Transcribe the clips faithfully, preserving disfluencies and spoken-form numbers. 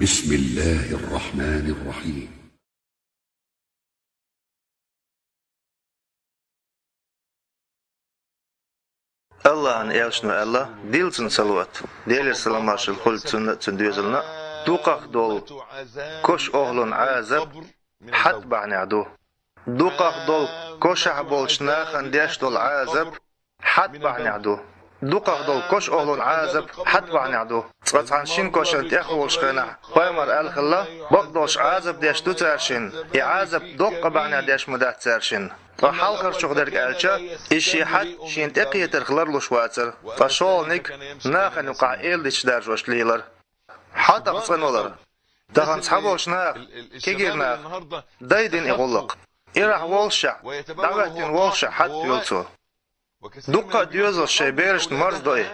بسم الله الرحمن الرحيم. Аллахьан элчано аьлла, дилла цунна салават, Делера салам-маршалла хуьлда цунна а, цуьнан доьзална а, дукхах долу кош охӀлун Ӏазаб хьатта бахьанехь ду. Дукхах долу кошахь болчу нахана деш долу Ӏазаб хьатта бахьанехь ду. Дукхах долу кош охӀлун Ӏазаб хьатта бахьанехь ду. Цкъа цхьана шина кошан тӀехволуш хенахь, пайхамар аьлла хилла, бакъдолуш Ӏазаб деш ду цара шина, и Ӏазаб доккха бахьанехь деш ма дац цара шина. Ткъа хьалхарчух дерг аьлча, иза шен хьатта шена тӀекхетарх ларлуш вацара, ткъа шолгӀаниг нахана юкъахь эладиташ даржош лелара. Хьатта цӀанвалар. Тахана цхьаболчу наха, кегийра наха, дайдина и гӀуллакх. Ирахь воллушехь, дӀахӀоьттина воллушехь хьатта йолу цо. Дуккха а доьзалш шайн берашна марздо и.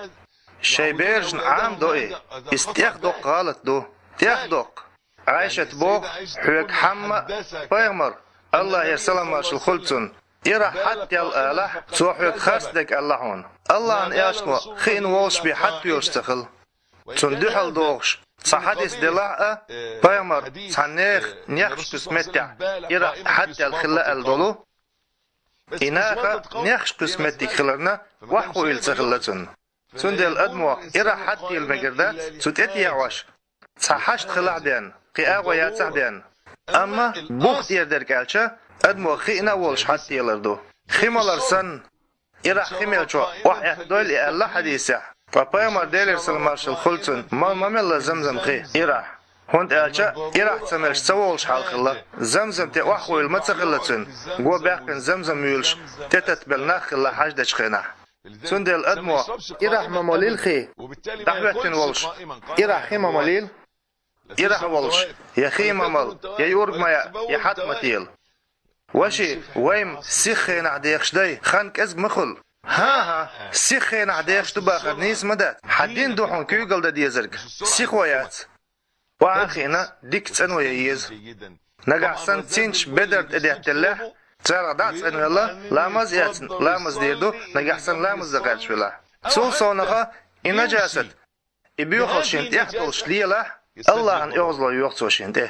Шайн берашна Ӏамадо и. Иза тӀех доккха гӀалат ду. ТӀех доккха. Ӏайшат боху, хьоьга хьамма а пайхамар, Аллахьера салам-маршалла хуьлда цунна, ирахь хьатта ял алахь, цо хьоьга харц дерг аьлла хьуна. Аллахьан элчано хиъна воллуш бен хьатта йолуш ца хилла. Цунна дуьхьал догӀуш цхьа хьадис делахь а, пайхамар цхьана нехан нехаш кхуьссу меттехь ирахь хьатта ял хилла аьлла долу, и наха нехаш кхуьссу меттиг хиларна охьахууйла ца хилла цунна. Цундела адамо ирахь хьатта йила мегар дац, цу тӀе а техьош, цхьа хьашт хилахь бен, кхин агӀо яцахь бен. Амма бух тӀера дерг аьлча, адамо хиъна а волуш хьатта елар ду. Хи малар санна, ирахь хи мелчо охьаэттадойла и аьлла хьадисехь. Ткъа пайхамар, Делера салам-маршалла хуьлда цунна, ма ма мелла Замзам хи ирахь. ХӀунда аьлча ирахь ца мелча ца волуш хьал хилла. Замзам тӀе охьахууйла ма ца хилла цуьнан, го баьккхина Замзам муьйлуш тӀетаттабелла нах хилла хьаж дечу хенахь. Цундела адамо ирахь ма молийла хи, дӀахӀоьттина волуш, ирахь хи ма молийла, ирахь а волуш, я хи ма мала, я юург ма яа, я хьатта ма тела. Ваши, вай-м сиха хенахь дехаш дай, хан кӀезиг ма хуьлу. ХӀан-хӀа, сиха хенахь дехаш ду бахар нийса ма дац. Хьан дин ду хьуна куьйгалла дан дезарг, сихо яц. Охьа а хиъна, дика цӀано ян еза. Нагахь санна цинчу бедар тӀедетталлехь, царах дӀа а цӀанвелла, ламаз а эцна, ламаз дийр ду, нагахь санна ламаз дан гӀерташ велахь. Цул совнаха и нажасат, и боьхалла шена тӀехь долуш лелахь, Аллахьан оьгӀазло йоьху цо шена тӀе.